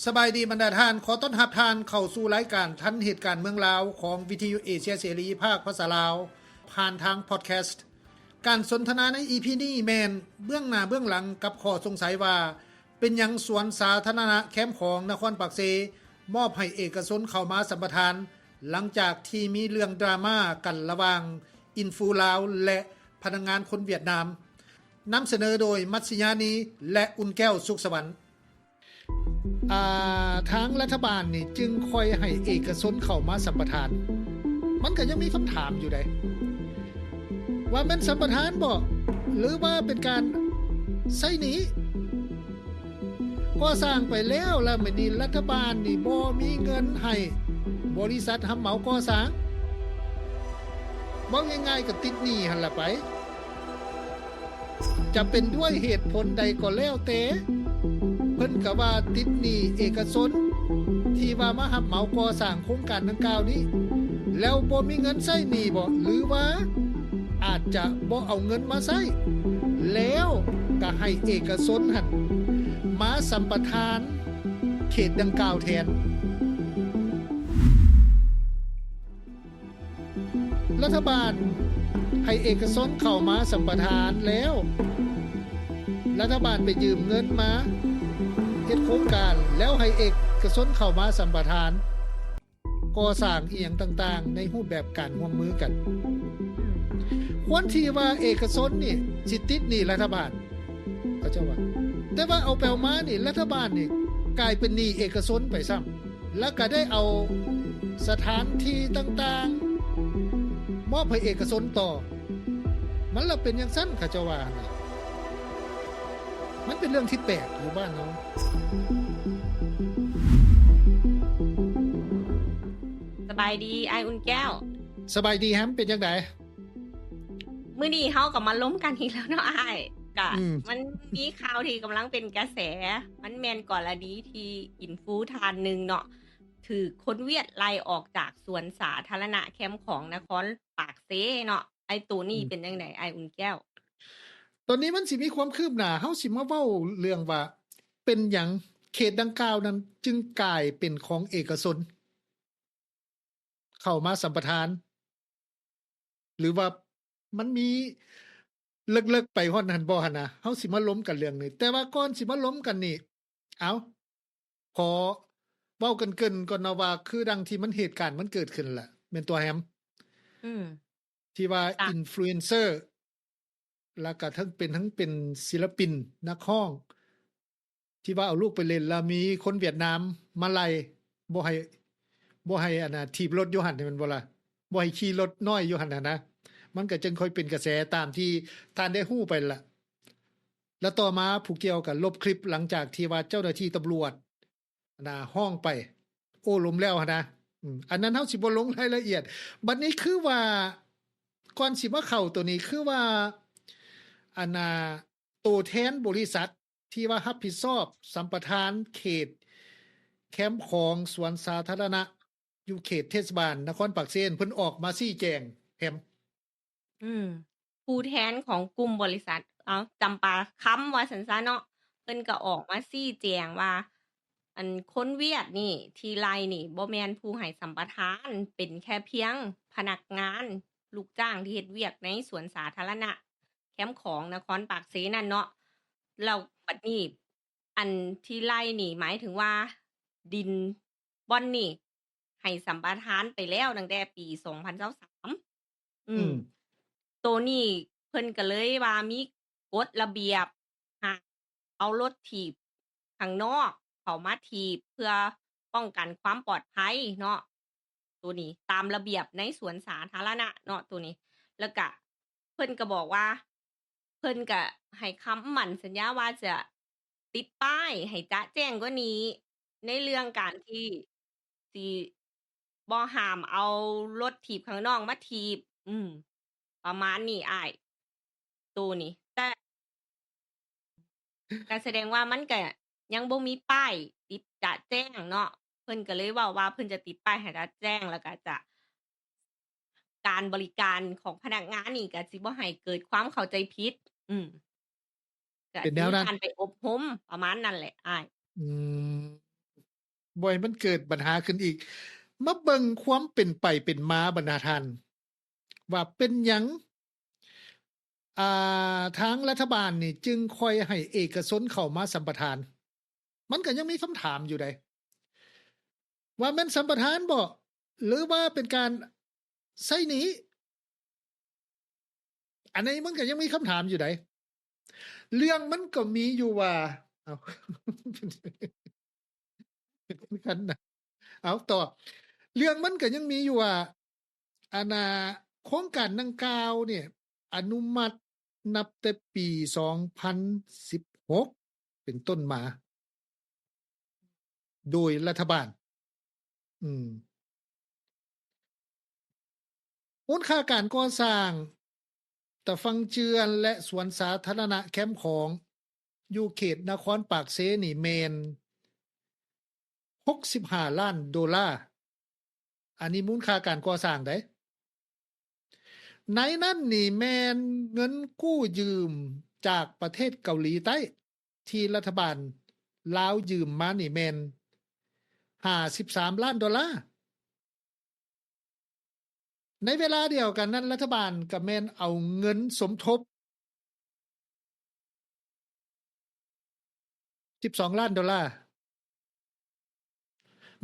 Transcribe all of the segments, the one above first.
ສະບາຍດີບັນດາທ່ານ, ຂໍຕ້ອນຮັບທ່ານເຂົ້າສູ່ລາຍການທັນເຫດການເມືອງລາວ ຂອງວິທະຍຸເອເຊຍເສລີພາກພາສາລາວ ຜ່ານທາງພອດແຄສ. ການສົນທະນາໃນອີພີນີ້ແມ່ນເບື້ອງໜ້າເບື້ອງຫຼັງກັບຂໍ້ສົງໄສວ່າ ເປັນຫຍັງສວນສາທາລະນະແຄມຂອງນະຄອນປາກເຊ ມອບໃຫ້ເອກະຊົນເຂົ້າມາສຳປະທານ ຫຼັງຈາກທີ່ມີເລື່ອງດຣາມາກັນລະຫວ່າງອິນຟູລາວ ແລະ ພະນັກງານຄົນຫວຽດນາມ. ນຳສະເໜີໂດຍ ມັດສະຍານີ ແລະ ອຸ່ນແກ້ວ ສຸກສະຫວັນ. ອ່າ ທາງລັດຖະບານນີ້ຈຶ່ງຄ່ອຍໃຫ້ເອກະຊົນເຂົ້າມາສຳປະທານ. ມັນກໍຍັງມີຄຳຖາມຢູ່ໃດ ວ່າແມ່ນສຳປະທານບໍ ຫຼືວ່າເປັນການໃຊ້ໜີ້? ກໍ່ສ້າງໄປແລ້ວ ແລ້ວມື້ນີ້ລັດຖະບານນີ້ບໍ່ມີເງິນໃຫ້ບໍລິສັດຮັບເໝົາກໍ່ສ້າງ. ເວົ້າງ່າຍໆ ກໍຕິດໜີ້ຫັ້ນລະໄປ. ຈະເປັນດ້ວຍເຫດຜົນໃດກໍແລ້ວແຕ່, ເພິ່ນກໍວ່າຕິດໜີ້ເອກະຊົນທີ່ວ່າມາຮັບເໝົາກໍ່ສ້າງໂຄງການດັ່ງກ່າວນີ້ ແລ້ວບໍ່ມີເງິນໃຊ້ໜີ້ບໍ ຫຼືວ່າອາດຈະບໍ່ເອົາເງິນມາໃຊ້ ແລ້ວກໍໃຫ້ເອກະຊົນຫັ້ນມາສຳປະທານເຂດດັ່ງກ່າວແທນ. ລັດຖະບານໃຫ້ເອກະຊົນເຂົ້າມາສຳປະທານແລ້ວ, ລັດຖະບານໄປຢືມເງິນມາເຮັດໂຄງການ ແລ້ວໃຫ້ເອກະຊົນເຂົ້າມາສຳປະທານ ກໍ່ສ້າງອີ່ຫຍັງຕ່າງໆ ໃນຮູບແບບການຮ່ວມມືກັນ. ຄວນທີ່ວ່າເອກະຊົນນີ້ຊິຕິດໜີ້ລັດຖະບານ ເຂົາເຈົ້າວ່າ, ແຕ່ວ່າເອົາໄປເອົາມານີ້ ລັດຖະບານນີ້ກາຍເປັນໜີ້ເອກະຊົນໄປຊ້ຳ. ແລ້ວກໍໄດ້ເອົາສະຖານທີ່ຕ່າງໆ ມອບໃຫ້ເອກະຊົນຕໍ່. ມັນລະເປັນຈັ່ງຊັ້ນ ເຂົາເຈົ້າວ່າຫັ້ນນະ. ມັນເປັນເລື່ອງທີ່ແປກຢູ່ບ້ານເຮົາ. ສະບາຍດີອ້າຍອຸ່ນແກ້ວ. ສະບາຍດີແຮມ, ເປັນຈັ່ງໃດ? ມື້ນີ້ເຮົາກໍມາລົມກັນອີກແລ້ວເນາະອ້າຍ. ກະ ອືມ ມັນມີຂ່າວທີ່ກຳລັງເປັນກະແສ, ມັນແມ່ນກໍລະນີທີ່ອິນຟູທ່ານໜຶ່ງເນາະ ຖືກຄົນຫວຽດໄລ່ອອກຈາກສວນສາທາລະນະແຄມຂອງນະຄອນປາກເຊເນາະ. ໄອ້ໂຕນີ້ ອືມ ເປັນຈັ່ງໃດອ້າຍອຸ່ນແກ້ວ? ຕອນນີ້ມັນຊິມີຄວາມຄືບໜ້າ, ເຮົາຊິມາເວົ້າເລື່ອງວ່າ ເປັນຫຍັງເຂດດັ່ງກ່າວນັ້ນຈຶ່ງກາຍເປັນຂອງເອກະຊົນ ເຂົ້າມາສຳປະທານ ຫຼືວ່າມັນມີເລິກໆໄປຮອດນັ້ນບໍ່ຫັ້ນນະ? ເຮົາຊິມາລົມກັນເລື່ອງນີ້, ແຕ່ວ່າກ່ອນຊິມາລົມກັນນີ້ ເອົາ ຂໍເວົ້າເກີນໆກ່ອນເນາະວ່າ ຄືດັ່ງທີ່ມັນ ເຫດການມັນເກີດຂຶ້ນລະ ແມ່ນຕົວແຮມ? ອືມ ທີ່ວ່າ ຈ້ະ ອິນຟລູເອນເຊີ ແລ້ວກະທັງເປັນ ທັງເປັນສິລະປິນ ນັກຮ້ອງ ທີ່ວ່າເອົາລູກໄປເຫຼັ້ນ ແລ້ວມີຄົນຫວຽດນາມມາໄລ່ ບໍ່ໃຫ້ ບໍ່ໃຫ້ ອັນນ່າ ຖີບລົດຢູ່ຫັ້ນ ແມ່ນບໍ່ລະ? ບໍ່ໃຫ້ຂີ່ລົດນ້ອຍຢູ່ຫັ້ນນະ. ມັນກະຈຶ່ງຄ່ອຍເປັນກະແສຕາມທີ່ທ່ານໄດ້ຮູ້ໄປລະ. ແລ້ວຕໍ່ມາຜູ້ກ່ຽວກະລົບຄລິບ ຫຼັງຈາກທີ່ວ່າເຈົ້າໜ້າທີ່ຕຳຫຼວດ ອັນນ່າ ຮ້ອງໄປ ໂອ້ລົມແລ້ວຫັ້ນນະ. ອືມ ອັນນັ້ນເຮົາຊິບໍ່ລົງລາຍລະອຽດ. ບັດນີ້ຄືວ່າ ກ່ອນຊິມາເຂົ້າໂຕນີ້ ຄືວ່າ ອັນນ່າ ໂຕແທນບໍລິສັດທີ່ວ່າຮັບຜິດຊອບສຳປະທານເຂດແຄມຂອງສວນສາທາລະນະ ຢູ່ເຂດເທດສະບານນະຄອນປາກເຊ ເພິ່ນອອກມາຊີ້ແຈງແຮມ. ອືມ ຜູ້ແທນຂອງກຸ່ມບໍລິສັດ ເອົາ ຈຳປາຄຳ ວ່າຊັ້ນຊະເນາະ, ເພິ່ນກໍອອກມາຊີ້ແຈງວ່າ ອັນຄົນຫວຽດນີ້ທີ່ໄລ່ນີ້ ບໍ່ແມ່ນຜູ້ໃຫ້ສຳປະທານ, ເປັນແຄ່ພຽງພະນັກງານ ລູກຈ້າງທີ່ເຮັດວຽກໃນສວນສາທາລະນະແຄມຂອງນະຄອນປາກເຊນັ້ນເນາະ. ແລ້ວບັດນີ້ ອັນທີ່ໄລ່ນີ້ ໝາຍເຖິງວ່າດິນບ່ອນນີ້ໃຫ້ສຳປະທານໄປແລ້ວຕັ້ງແຕ່ປີສອງພັນຊາວສາມ. ອືມ ອືມ ໂຕນີ້ເພິ່ນກໍເລີຍວ່າມີກົດລະບຽບ ຫ້າມເອົາລົດຖີບຂ້າງນອກເຂົ້າມາຖີບ ເພື່ອປ້ອງກັນຄວາມປອດໄພເນາະ. ໂຕນີ້ຕາມລະບຽບໃນສວນສາທາລະນະເນາະ ໂຕນີ້. ແລ້ວກະເພິ່ນກໍບອກວ່າ ເພິ່ນກະໃຫ້ຄຳໝັ້ນສັນຍາວ່າຈະຕິດປ້າຍໃຫ້ຈະແຈ້ງກວ່ານີ້ ໃນເລື່ອງການທີ່ຊິບໍ່ຫ້າມເອົາລົດຖີບຂ້າງນອກມາຖີບ. ອືມ ປະມານນີ້ອ້າຍ ໂຕນີ້. ແຕ່ ກະສະແດງວ່າມັນກະຍັງບໍ່ມີປ້າຍຕິດຈະແຈ້ງເນາະ, ເພິ່ນກະເລີຍເວົ້າວ່າເພິ່ນຈະຕິດປ້າຍໃຫ້ຈະແຈ້ງ ແລ້ວກະຈະ ການບໍລິການຂອງພະນັກງານນີ້ກະຊິບໍ່ໃຫ້ເກີດຄວາມເຂົ້າໃຈຜິດ. ອືມ ກະ ເປັນແນວນັ້ນ ມີການໄປອົບຮົມປະມານນັ້ນແຫຼະອ້າຍ. ອືມ ບໍ່ໃຫ້ມັນເກີດບັນຫາຂຶ້ນອີກ. ມາເບິ່ງຄວາມເປັນໄປເປັນມາ ບັນດາທ່ານ ວ່າເປັນຫຍັງ ອ່າ ທາງລັດຖະບານນີ້ຈຶ່ງຄ່ອຍໃຫ້ເອກະຊົນເຂົ້າມາສຳປະທານ? ມັນກໍຍັງມີຄຳຖາມຢູ່ໃດ ວ່າແມ່ນສຳປະທານບໍ ຫຼືວ່າເປັນການໃຊ້ໜີ້? ອັນນີ້ມັນກໍຍັງມີຄຳຖາມຢູ່ໃດ. ເລື່ອງມັນກໍມີຢູ່ວ່າ ເອົາ ຄັນນະ ເອົາຕໍ່. ເລື່ອງມັນກໍຍັງມີຢູ່ວ່າ ອັນນ່າ ໂຄງການດັ່ງກ່າວນີ້ອະນຸມັດນັບແຕ່ປີສອງພັນສິບຫົກເປັນຕົ້ນມາ ໂດຍລັດຖະບານ. ອືມ ມູນຄ່າການກໍ່ສ້າງຕາຝັ່ງເຈື່ອນ ແລະ ສວນສາທາລະນະແຄມຂອງ ຢູ່ເຂດນະຄອນປາກເຊນີ້ແມ່ນຫົກສິບຫ້າລ້ານໂດລາ. ອັນນີ້ມູນຄ່າການກໍ່ສ້າງໃດ໋. ໃນນັ້ນນີ້ແມ່ນເງິນກູ້ຢືມຈາກປະເທດເກົາຫຼີໃຕ້ ທີ່ລັດຖະບານລາວຢືມມານີ້ແມ່ນຫ້າສິບສາມລ້ານໂດລາ. ໃນເວລາດຽວກັນນັ້ນ ລັດຖະບານກໍແມ່ນເອົາເງິນສົມທົບສິບສອງລ້ານໂດລາ.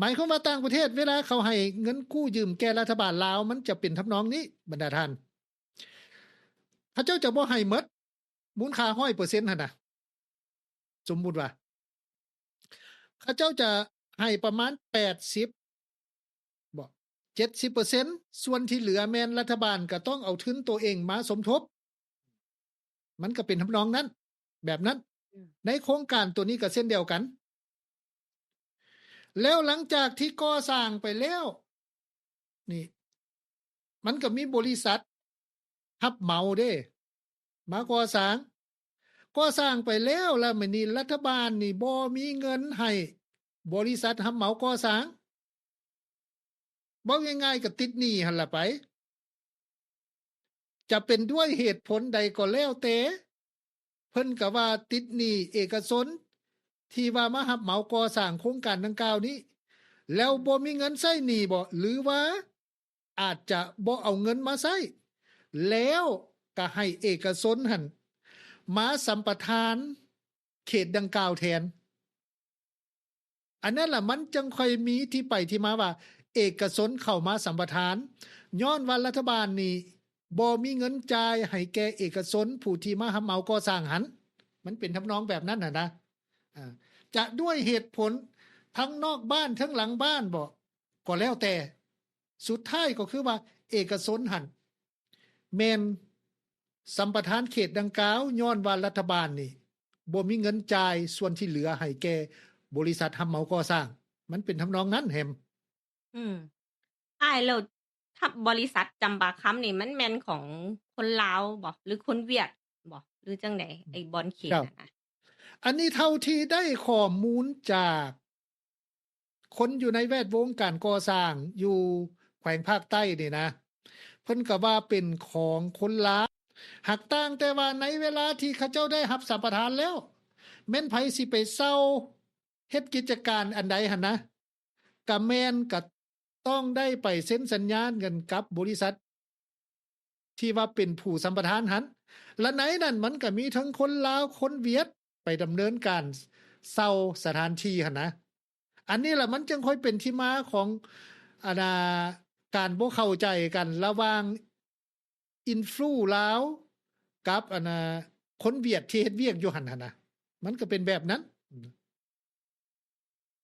ໝາຍຄວາມວ່າຕ່າງປະເທດເວລາເຂົາໃຫ້ເງິນກູ້ຢືມແກ່ລັດຖະບານລາວ ມັນຈະເປັນທຳນອງນີ້ ບັນດາທ່ານ. ເຂົາເຈົ້າຈະບໍ່ໃຫ້ໝົດ ມູນຄ່າຮ້ອຍເປີເຊັນຫັ້ນນະ. ສົມມຸດວ່າ ເຂົາເຈົ້າຈະໃຫ້ປະມານແປດສິບ ບໍ ເຈັດສິບເປີເຊັນ ສ່ວນທີ່ເຫຼືອແມ່ນລັດຖະບານກໍຕ້ອງເອົາທຶນໂຕເອງມາສົມທົບ. ມັນກໍເປັນທຳນອງນັ້ນ ແບບນັ້ນ. ອືມ ໃນໂຄງການໂຕນີ້ກໍເຊັ່ນດຽວກັນ. ແລ້ວຫຼັງຈາກທີ່ກໍ່ສ້າງໄປແລ້ວນີ້ ມັນກໍມີບໍລິສັດຮັບເໝົາເດ້ ມາກໍ່ສ້າງ. ກໍ່ສ້າງໄປແລ້ວ ແລ້ວມື້ນີ້ລັດຖະບານນີ້ບໍ່ມີເງິນໃຫ້ບໍລິສັດຮັບເໝົາກໍ່ສ້າງ. ເວົ້າງ່າຍໆ ກໍຕິດໜີ້ຫັ້ນລະໄປ. ຈະເປັນດ້ວຍເຫດຜົນໃດກໍແລ້ວແຕ່ ເພິ່ນກໍວ່າຕິດໜີ້ເອກະຊົນທີ່ວ່າມາຮັບເໝົາກໍ່ສ້າງໂຄງການດັ່ງກ່າວນີ້ ແລ້ວບໍ່ມີເງິນໃຊ້ໜີ້ບໍ ຫຼືວ່າອາດຈະບໍ່ເອົາເງິນມາໃຊ້ ແລ້ວກໍໃຫ້ເອກະຊົນຫັ້ນມາສຳປະທານເຂດດັ່ງກ່າວແທນ. ອັນນັ້ນລະ ມັນຈຶ່ງຄ່ອຍມີທີ່ໄປທີ່ມາວ່າເອກະຊົນເຂົ້າມາສຳປະທານ ຍ້ອນວ່າລັດຖະບານນີ້ບໍ່ມີເງິນຈ່າຍໃຫ້ແກ່ເອກະຊົນຜູ້ທີ່ມາຮັບເໝົາກໍ່ສ້າງຫັ້ນ. ມັນເປັນທຳນອງແບບນັ້ນຫັ້ນນະ. ອາ ຈະດ້ວຍເຫດຜົນທັງນອກບ້ານທັງຫຼັງບ້ານບໍ ກໍແລ້ວແຕ່ ສຸດທ້າຍກໍຄືວ່າເອກະຊົນຫັ້ນ ແມ່ນສຳປະທານເຂດດັ່ງກ່າວ ຍ້ອນວ່າລັດຖະບານນີ້ບໍ່ມີເງິນຈ່າຍສ່ວນທີ່ເຫຼືອໃຫ້ແກ່ບໍລິສັດຮັບເໝົາກໍ່ສ້າງ. ມັນເປັນທຳນອງນັ້ນແຮມ. ອືມ ອ້າຍ ແລ້ວ ທຳ ບໍລິສັດຈຳປາຄຳນີ້ ມັນແມ່ນຂອງຄົນລາວບໍ ຫຼືຄົນຫວຽດບໍ ຫຼືຈັ່ງໃດ? ອືມ ໄອ້ບ່ອນເຂດ ເຈົ້າ ຫັ້ນນະ. ອັນນີ້ເທົ່າທີ່ໄດ້ຂໍ້ມູນຈາກ ຄົນຢູ່ໃນແວດວົງການກໍ່ສ້າງຢູ່ແຂວງພາກໃຕ້ນີ້ນະ ເພິ່ນກໍວ່າເປັນຂອງຄົນລາວ. ຫາກຕ່າງແຕ່ວ່າໃນເວລາທີ່ເຂົາເຈົ້າໄດ້ຮັບສຳປະທານແລ້ວ ແມ່ນໃຜຊິໄປເຊົ່າເຮັດກິດຈະການອັນໃດຫັ້ນນະ ກະແມ່ນກະຕ້ອງໄດ້ໄປເຊັນສັນຍາກັນກັບບໍລິສັດ ທີ່ວ່າເປັນຜູ້ສຳປະທານຫັ້ນ ແລະ ໃນນັ້ນມັນກໍມີທັງຄົນລາວ ຄົນຫວຽດ ໄປດຳເນີນການເຊົ່າສະຖານທີ່ຫັ້ນນະ. ອັນນີ້ລະມັນຈຶ່ງຄ່ອຍເປັນທີ່ມາຂອງ ອັນນ່າ ການບໍ່ເຂົ້າໃຈກັນລະຫວ່າງອິນຟລູລາວກັບ ອັນນ່າ ຄົນຫວຽດທີ່ເຮັດວຽກຢູ່ຫັ້ນຫັ້ນນະ ມັນກໍເປັນແບບນັ້ນ.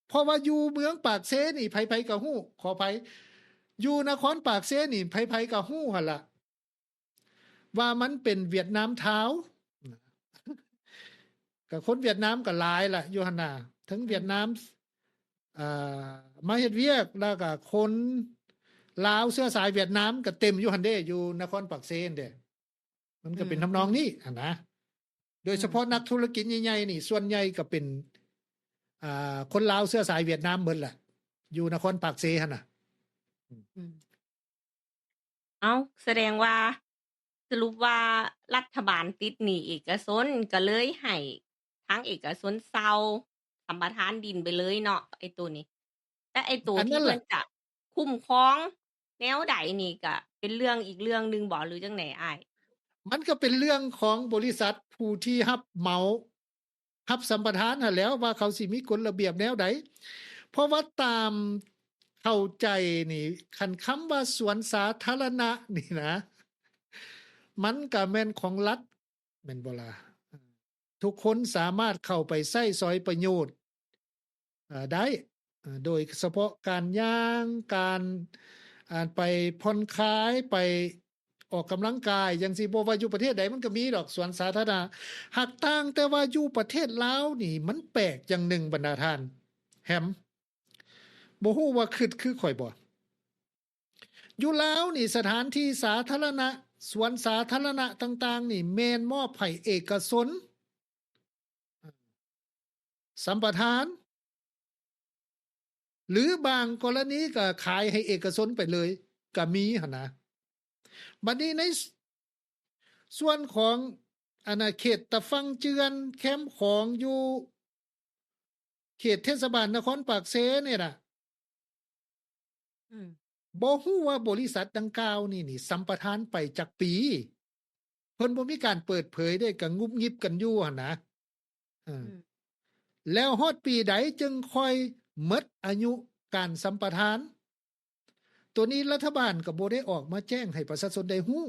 ເພາະວ່າຢູ່ເມືອງປາກເຊນີ້ໃຜໆກໍຮູ້ ຂໍອະໄພ ຢູ່ນະຄອນປາກເຊນີ້ໃຜໆກໍຮູ້ຫັ້ນລະ ວ່າມັນເປັນຫວຽດນາມທາວນ໌ ກໍຄົນຫວຽດນາມກໍຫຼາຍລະຢູ່ຫັ້ນນະ ເຖິງຫວຽດນາມ ອ່າ ມາເຮັດວຽກ ແລ້ວກໍຄົນລາວເຊື້ອສາຍຫວຽດນາມກໍເຕັມຢູ່ຫັ້ນເດ້ ຢູ່ນະຄອນປາກເຊຫັ້ນເດ້. ມັນກໍເປັນ ອືມ ທຳນອງນີ້ຫັ້ນນະ ໂດຍສະເພາະ ອືມ ນັກທຸລະກິດໃຫຍ່ໆນີ້ ສ່ວນໃຫຍ່ກໍເປັນ ອ່າ ຄົນລາວເຊື້ອສາຍຫວຽດນາມເບິດແຫຼະ ຢູ່ນະຄອນປາກເຊຫັ້ນນະ. ອືມ ເອົ້າ ສະແດງວ່າ ສະຫຼຸບວ່າລັດຖະບານຕິດໜີ້ເອກະຊົນ ກໍເລີຍໃຫ້ທາງເອກະຊົນເຊົ່າສຳປະທານດິນໄປເລີຍເນາະ ໄອ້ໂຕນີ້. ແຕ່ໄອ້ໂຕທີ່ເພິ່ນຈະຄຸ້ມຄອງແນວໃດນີ້ກະເປັນເລື່ອງອີກເລື່ອງໜຶ່ງບໍ່ ຫຼືຈັ່ງໃດອ້າຍ? ມັນກໍເປັນເລື່ອງຂອງບໍລິສັດຜູ້ທີ່ຮັບເໝົາ ຮັບສຳປະທານຫັ້ນແຫຼ້ວ ວ່າເຂົາຊິມີກົດລະບຽບແນວໃດ. ເພາະວ່າຕາມເຂົ້າໃຈນີ້ ຄັນຄຳວ່າສວນສາທາລະນະນີ້ນະ ມັນກະແມ່ນຂອງລັດ ແມ່ນບໍ່ລະ? ທຸກຄົນສາມາດເຂົ້າໄປໃຊ້ສອຍປະໂຫຍດ ເອີ ໄດ້ ເອີ ໂດຍສະເພາະການຍ່າງ ການ ອ່າ ໄປຜ່ອນຄາຍ ໄປອອກກຳລັງກາຍ ຈັ່ງຊີ້. ບໍ່ວ່າຢູ່ປະເທດໃດມັນກໍມີດອກສວນສາທາລະນະ. ຫາກຕ່າງແຕ່ວ່າຢູ່ປະເທດລາວນີ້ ມັນແປກຢ່າງໜຶ່ງ ບັນດາທ່ານແຮມ ບໍ່ຮູ້ວ່າຄິດຄືຂ້ອຍບໍ່? ຢູ່ລາວນີ້ ສະຖານທີ່ສາທາລະນະ ສວນສາທາລະນະຕ່າງໆນີ້ ແມ່ນມອບໃຫ້ເອກະຊົນ ສຳປະທານ ຫຼືບາງກໍລະນີກໍຂາຍໃຫ້ເອກະຊົນໄປເລີຍກໍມີຫັ້ນນະ. ບັດນີ້ໃນ ສ- ສ່ວນຂອງ ອານາເຂດຕະຝັ່ງເຈື່ອນ ແຄມຂອງຢູ່ເຂດເທດສະບານນະຄອນປາກເຊນີ້ນະ ອືມ ບໍ່ຮູ້ວ່າບໍລິສັດດັ່ງກ່າວນີ້ນີ້ ສຳປະທານໄປຈັກປີ? ເພິ່ນບໍ່ມີການເປີດເຜີຍເດ້ ກໍງຸບງິບກັນຢູ່ຫັ້ນນະ. ເອີ ອືມ ແລ້ວຮອດປີໃດຈຶ່ງຄ່ອຍໝົດອາຍຸການສຳປະທານ? ໂຕນີ້ລັດຖະບານກໍບໍ່ໄດ້ອອກມາແຈ້ງໃຫ້ປະຊາຊົນໄດ້ຮູ້.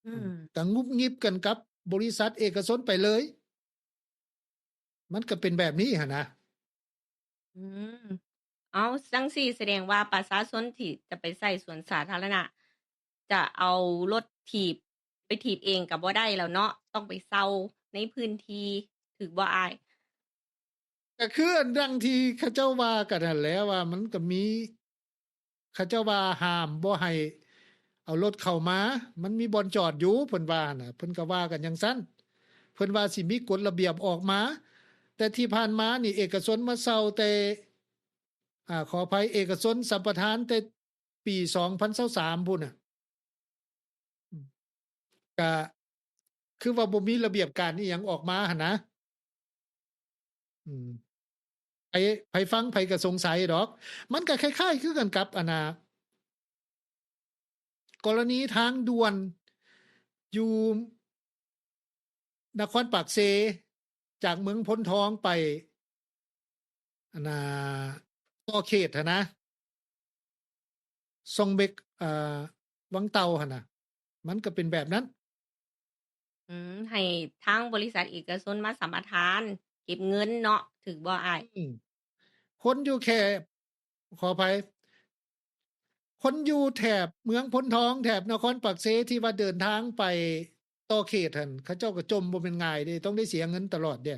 ອືມ ອືມ ກໍງຸບງິບກັນກັບບໍລິສັດເອກະຊົນໄປເລີຍ. ມັນກໍເປັນແບບນີ້ຫັ້ນນະ. ອືມ ເອົາ ຈັ່ງຊີ້ສະແດງວ່າປະຊາຊົນທີ່ຈະໄປໃຊ້ສວນສາທາລະນະ ຈະເອົາລົດຖີບໄປຖີບເອງກໍບໍ່ໄດ້ແລ້ວເນາະ ຕ້ອງໄປເຊົ່າໃນພື້ນທີ່ ຖືກບໍ່ອ້າຍ? ກໍຄືອັນດັ່ງທີ່ເຂົາເຈົ້າວ່າກັນຫັ້ນແຫຼະ ວ່າມັນກໍມີ ເຂົາເຈົ້າວ່າຫ້າມບໍ່ໃຫ້ເອົາລົດເຂົ້າມາ ມັນມີບ່ອນຈອດຢູ່ ເພິ່ນວ່າຫັ້ນນະ ເພິ່ນກໍວ່າກັນຈັ່ງຊັ້ນ ເພິ່ນວ່າຊິມີກົດລະບຽບອອກມາ. ແຕ່ທີ່ຜ່ານມານີ້ເອກະຊົນມາເຊົ່າແຕ່ ອາ ຂໍອະໄພ ເອກະຊົນສຳປະທານແຕ່ປີສອງພັນຊາວສາມພຸ້ນນະ ກະຄືວ່າບໍ່ມີລະບຽບການອີ່ຫຍັງອອກມາຫັ້ນນະ. ອືມ ໃຜ ໃຜຟັງໃຜກໍສົງໄສດອກ. ມັນກໍຄ້າຍໆຄືກັນກັບ ອັນນ່າ ກໍລະນີທາງດ່ວນຢູ່ນະຄອນປາກເຊ ຈາກເມືອງໂພນທອງໄປ ອັນນ່າ ຕໍ່ເຂດຫັ້ນນະ ຊ່ອງເບັກ ເອີ ວັງເຕົ່າຫັ້ນນະ ມັນກໍເປັນແບບນັ້ນ. ອືມ ໃຫ້ທາງບໍລິສັດເອກະຊົນມາສຳປະທານເກັບເງິນເນາະ ຖືກບໍ່ອ້າຍ? ອືມ ຄົນຢູ່ແຖບ ຂໍອະໄພ ຄົນຢູ່ແຖບເມືອງໂພນທອງ ແຖບນະຄອນປາກເຊ ທີ່ວ່າເດີນທາງໄປຕໍ່ເຂດຫັ້ນ ເຂົາເຈົ້າກໍຈົ່ມບໍ່ແມ່ນງ່າຍເດ້ ຕ້ອງໄດ້ເສຍເງິນຕະຫຼອດເດ້.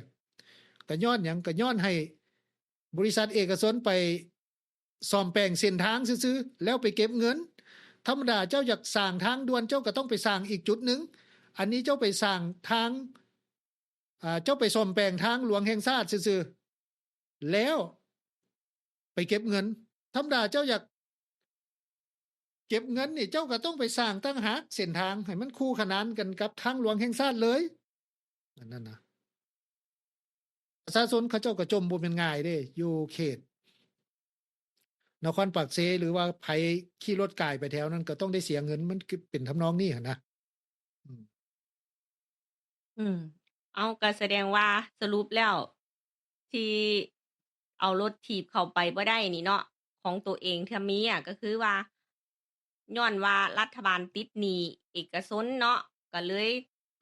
ກໍຍ້ອນຫຍັງ? ກໍຍ້ອນໃຫ້ບໍລິສັດເອກະຊົນໄປສ້ອມແປງເສັ້ນທາງຊື່ໆ ແລ້ວໄປເກັບເງິນ. ທຳມະດາເຈົ້າຢາກສ້າງທາງດ່ວນ ເຈົ້າກໍຕ້ອງໄປສ້າງອີກຈຸດໜຶ່ງ, ອັນນີ້ເຈົ້າໄປສ້າງທາງ ອ່າ ເຈົ້າໄປສ້ອມແປງທາງຫຼວງແຫ່ງຊາດຊື່ໆ ແລ້ວໄປເກັບເງິນ. ທຳມະດາເຈົ້າຢາກເກັບເງິນນີ້ ເຈົ້າກໍຕ້ອງໄປສ້າງຕ່າງຫາກເສັ້ນທາງໃຫ້ມັນຄູ່ຂະໜານກັນກັບທາງຫຼວງແຫ່ງຊາດເລີຍ. ອັນນັ້ນນະ ປະຊາຊົນເຂົາເຈົ້າກໍຈົ່ມບໍ່ແມ່ນງ່າຍເດ້ ຢູ່ເຂດນະຄອນປາກເຊ ຫຼືວ່າໃຜຂີ່ລົດກາຍໄປແຖວນັ້ນກໍຕ້ອງໄດ້ເສຍເງິນ ມັນຄືເປັນທຳນອງນີ້ຫັ້ນນະ. ອືມ ອືມ ເອົາ ກໍສະແດງວ່າສະຫຼຸບແລ້ວ ທີ່ເອົາລົດຖີບເຂົ້າໄປບໍ່ໄດ້ນີ້ເນາະ ຂອງໂຕເອງທີ່ມີອະ ກໍຄືວ່າ ຍ້ອນວ່າລັດຖະບານຕິດໜີ້ເອກະຊົນເນາະ ກໍເລີຍ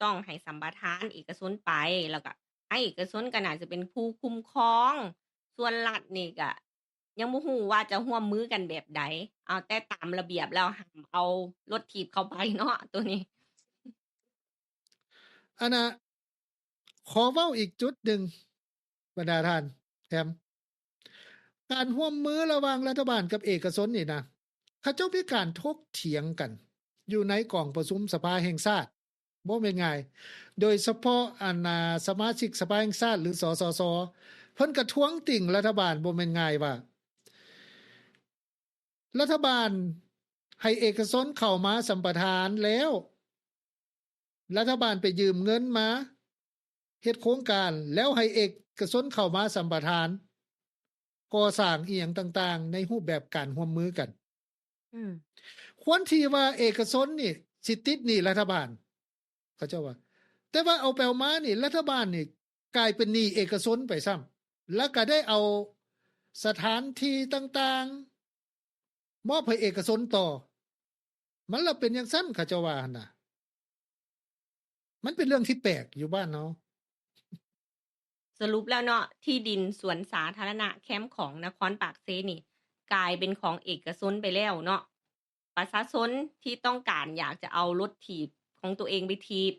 ຕ້ອງໃຫ້ສຳປະທານເອກະຊົນໄປ ແລ້ວກໍໃຫ້ເອກະຊົນກໍໜ້າຈະເປັນຜູ້ຄຸ້ມຄອງ ສ່ວນລັດນີ້ກໍ ຍັງບໍ່ຮູ້ວ່າຈະຮ່ວມມືກັນແບບໃດ. ເອົາແຕ່ຕາມລະບຽບແລ້ວ ຫ້າມເອົາລົດຖີບເຂົ້າໄປເນາະ ໂຕນີ້. ອັນນ່າ ຂໍເວົ້າອີກຈຸດໜຶ່ງ ບັນດາທ່ານແຮມ ການຮ່ວມມືລະຫວ່າງລັດຖະບານກັບເອກະຊົນນີ້ນະ ເຂົາເຈົ້າມີການຖົກຖຽງກັນຢູ່ໃນກອງປະຊຸມສະພາແຫ່ງຊາດ. ບໍ່ແມ່ນງ່າຍ ໂດຍສະເພາະອັນ ອ່າ ສະມາຊິກສະພາແຫ່ງຊາດ ຫຼື ສສຊ ເພິ່ນກະທ້ວງຕິງລັດຖະບານ ບໍ່ແມ່ນງ່າຍວ່າ ລັດຖະບານໃຫ້ເອກະຊົນເຂົ້າມາສຳປະທານແລ້ວ ລັດຖະບານໄປຢືມເງິນມາເຮັດໂຄງການ ແລ້ວໃຫ້ເອກະຊົນເຂົ້າມາສຳປະທານ. ກໍ່ສ້າງອີ່ຫຍັງຕ່າງໆ ໃນຮູບແບບການຮ່ວມມືກັນ. ອືມ ຄວນທີ່ວ່າເອກະຊົນນີ້ຊິຕິດໜີ້ລັດຖະບານ ເຂົາເຈົ້າວ່າ ແຕ່ວ່າເອົາໄປເອົາມານີ້ ລັດຖະບານນີ້ກາຍເປັນໜີ້ເອກະຊົນໄປຊ້ຳ ແລ້ວກໍໄດ້ເອົາສະຖານທີ່ຕ່າງໆ ມອບໃຫ້ເອກະຊົນຕໍ່. ມັນລະເປັນຈັ່ງຊັ້ນ ເຂົາເຈົ້າວ່າຫັ້ນນະ. ມັນເປັນເລື່ອງທີ່ແປກຢູ່ບ້ານເຮົາ. ສະຫຼຸບແລ້ວເນາະ ທີ່ດິນສວນສາທາລະນະແຄມຂອງນະຄອນປາກເຊນີ້ ກາຍເປັນຂອງເອກະຊົນໄປແລ້ວເນາະ. ປະຊາຊົນທີ່ຕ້ອງການຢາກຈະເອົາລົດຖີບຂອງຕົວເອງໄປຖີບ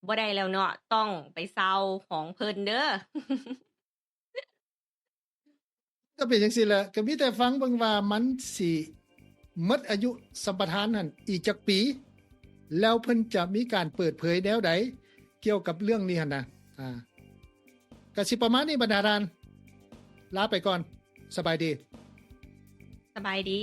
ບໍ່ໄດ້ແລ້ວເນາະ ຕ້ອງໄປເຊົ່າຂອງເພິ່ນເດີ້. ກໍເປັນຈັ່ງຊີ້ແຫຼະ ກໍມີແຕ່ຟັງເບິ່ງວ່າມັນຊິໝົດອາຍຸສຳປະທານຫັ້ນອີກຈັກປີ ແລ້ວເພິ່ນຈະມີການເປີດເຜີຍແນວໃດກ່ຽວກັບເລື່ອງນີ້ຫັ້ນນະ. ອ່າ ກໍຊິປະມານນີ້ບັນດາທ່ານ ລາໄປກ່ອນ ສະບາຍດີ ສະບາຍດີ.